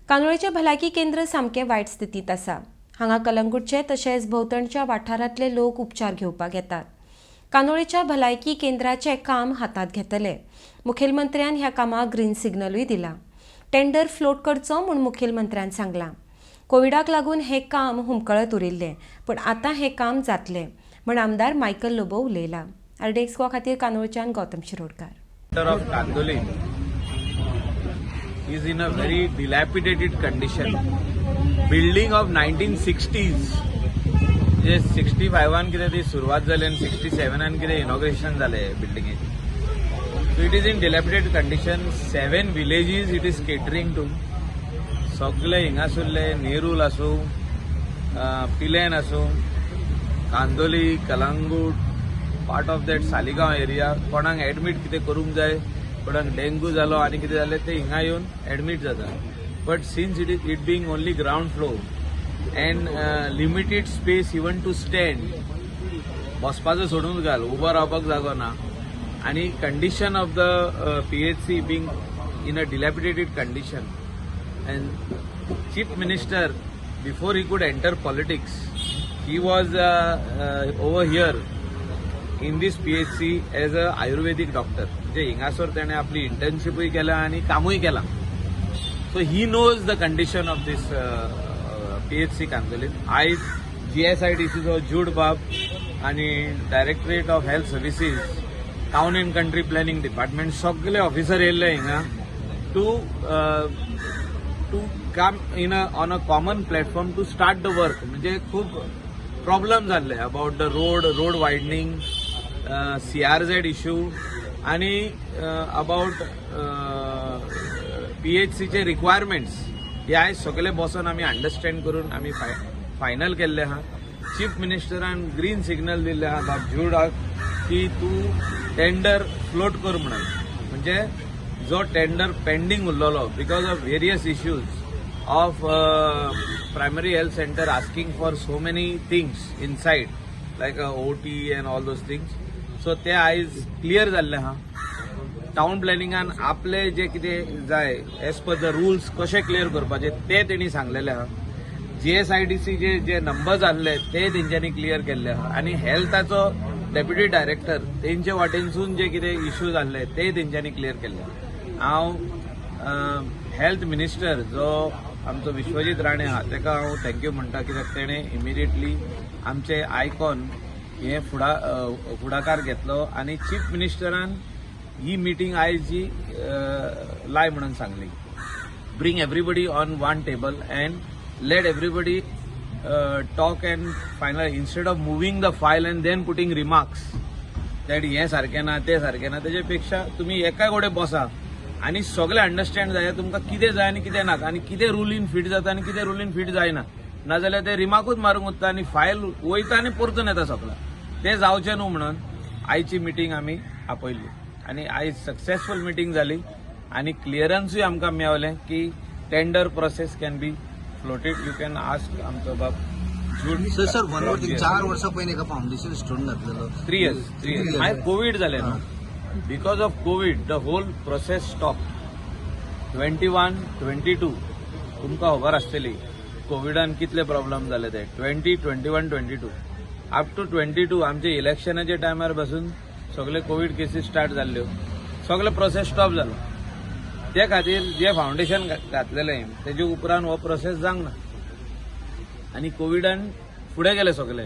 कांदोळेचें भलायकी केंद्र सामकें वायट स्थितींत आसा. हांगा कलंगूटचे तशेंच भोंवतणच्या वाठारांतले लोक उपचार घेवपाक येतात. कांदोळेच्या भलायकी केंद्राचें काम हातांत घेतले. मुखेलमंत्र्यान ह्या कामाक ग्रीन सिग्नलूय दिला. टेंडर फ्लोट करचो म्हूण मुखेलमंत्र्यान सांगलां. कोविडाक लागून हें काम हुमकळत उरिल्लें, पूण आतां हें काम जातलें म्हण आमदार मायकल लोबो उलयला. आरडीएक्स गोवा खातीर कांदोळच्यान Gautam Shirodkar. Of Candolim is in a very dilapidated condition. Building of 1960s, म्हणजे 65 कितें ती सुरवात जाली आनी 67 कितें इनॉग्रेशन जालें बिल्डिंगेचें. So it is in dilapidated condition. Seven villages it is catering to. सगळे हिंगासुल्ले, नेरूल आसूं, पिलेन आसूं, Candolim, Calangute, part of that Saligao area, कोणाक एडमीट कितें करूंक जाय, कोणाक डेंगू जालो आनी कितें जालें, ते हिंगा येवन एडमीट जाता. But since it being only ground floor and limited space even to stand, बसपाचो सोडून घाल, उबो रावपाक जागो ना आनी condition of the PHC being in a dilapidated condition, and Chief Minister, before he could enter politics, he was over here in this PHC as a Ayurvedic doctor. म्हणजे हिंगासर त्याने आपली इंटर्नशिपूय केल्या आणि कामूय केलां. So he knows the condition of this PHC Candolim. आयज जीएसआयडीसीचो जूड बाब आणि Directorate of Health Services, Town and Country Planning Department, सगळे ऑफिसर येयल्ले हिंगा to come in a on a common platform to start the work. म्हणजे खूप problem जाल्ले about the road widening, CRZ issue आणि अबाउट पीएचसीचे रिक्वायरमेंट्स, हे आयज सगळे बसोन आमी अंडरस्टँड करून आमी फायनल केल्ले आहा. चीफ मिनिस्टरान ग्रीन सिग्नल दिल्ले आहा बाब जुडाक की तूं टेंडर फ्लोट कर म्हणून. म्हणजे जो टेंडर पेंडींग उरलेलो because of various issues of primary health center asking for so many things inside, like OT and all those things, so ते आयज क्लियर जाल्ले आहा. टावन प्लॅनिंगान आपले जे कितें जाय, एज पर the rules कशे क्लियर करपाचे ते तेणी सांगलेले आहा. जीएसआयडीसी जे जे नंबर्स आहले ते तेंच्यांनी क्लियर केल्ले आहा आनी हेल्थाचो डेप्युटी डायरेक्टर तेंचे वाटेनसून जे कितें इश्यूज आहले ते तेंच्यांनी क्लियर केल्ले. हांव हेल्थ मिनिस्टर जो आमचो विश्वजीत राणे आहा तेका हांव thank you म्हणटा, कित्याक तेणें इमिडिएटली आमचे आयकॉन हे फुडाकार घेतलो आनी चीफ मिनिस्टरान ही मिटींग आयज जी लाय म्हणून सांगली, bring everybody on one table and let everybody talk and final, instead of moving the file and then putting remarks that हें सारकें ना, तें सारकें ना. तेजे पेक्षा तुमी एका कडेन बसा आनी सगळे अंडरस्टँड जाय तुमकां कितें जाय आनी कितें नाका आनी कितें रुलीन फिट जाता आनी कितें रुलीन फिट जायना. नाजाल्यार ते रिमार्कूच मारूंक उत्ता आनी फायल वयता आनी परतून येता सगळें. तें जावचें न्हू म्हणून आयची मिटींग आमी आपयल्ली आनी आयज सक्सेसफूल मिटींग जाली आनी क्लियरन्सूय आमकां मेवलें की tender process can be floated. You can ask आमचो बाब जूड. Sir, one more thing, 4 वर्सां पयलीं एका फावंडेशन स्टोन घातलेलो. 3 years, 3 years. मागीर कोवीड जालें न्हू, because of Covid the whole process stop. 21, 22 तुमकां खबर आसतली कोविडान कितले प्रॉब्लम जाले ते. 20, 21, 22, up to 22 आमचे इलेक्शनाच्या टायमार पासून सगळे कोवीड केसीस स्टार्ट जाल्ल्यो, सगळे प्रोसेस स्टॉप जालो. ते खातीर जे फावंडेशन घातलेलें तेजे उपरांत हो प्रोसेस जावंक ना आनी कोविडान फुडें गेले सगळे,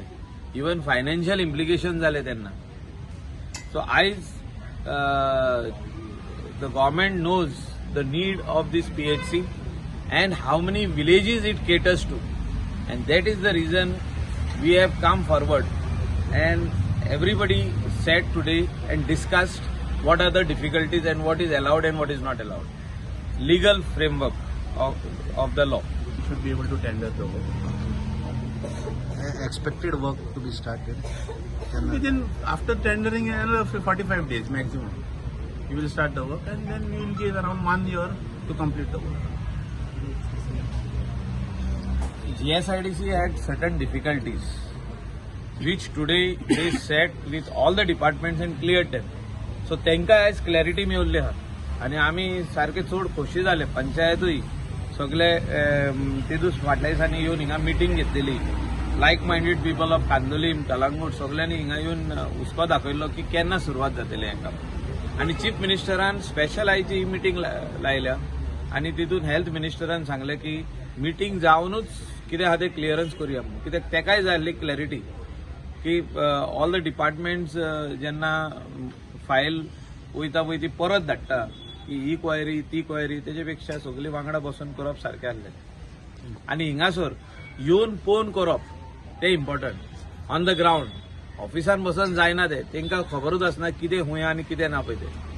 इवन फायनान्शियल इम्प्लिकेशन जाले तेन्ना. सो आयज the government knows the need of this PHC and how many villages it caters to, and that is the reason we have come forward and everybody sat today and discussed what are the difficulties and what is allowed and what is not allowed, legal framework of the law. Should be able to tender the work. Expected work to be started? Within, after tendering, 45 days maximum. You will start the work and then you will give around one year to complete the work. GSIDC had certain difficulties, which today they sat with all the departments and cleared them. So तांकां आयज clarity मेवल्ली आहा आनी आमी सारके चड खोशी जाले, पंचायतूय. सगळे तेदूस फाटल्या दिसांनी येवन हिंगा मिटींग घेतलेली. Like minded people of Candolim, Calangute सगळ्यांनी हिंगा येवन हुस्को दाखयल्लो की केन्ना सुरवात जातली हांकां. आनी चीफ मिनिस्टरान स्पेशल आयची ही मिटींग लायल्या आनी तितून हेल्थ मिनिस्टरान सांगलें की मिटींग जावनूच कितें आहा तें क्लियरन्स करुया म्हणून, कित्याक तेकाय जाय आसली क्लॅरिटी की ऑल the departments जेन्ना फायल वयता पळय ती परत धाडटा की ही क्वायरी ती क्वायरी, तेजे पेक्षा सगळी वांगडा बसून करप सारकें आसलें. आनी हिंगासर येवन पळोवन करप तें इम्पॉर्टंट. ऑन the ground ऑफिसान बसून जायना तें, तांकां खबरूच आसना कितें खूंय आनी कितें ना पळय तें.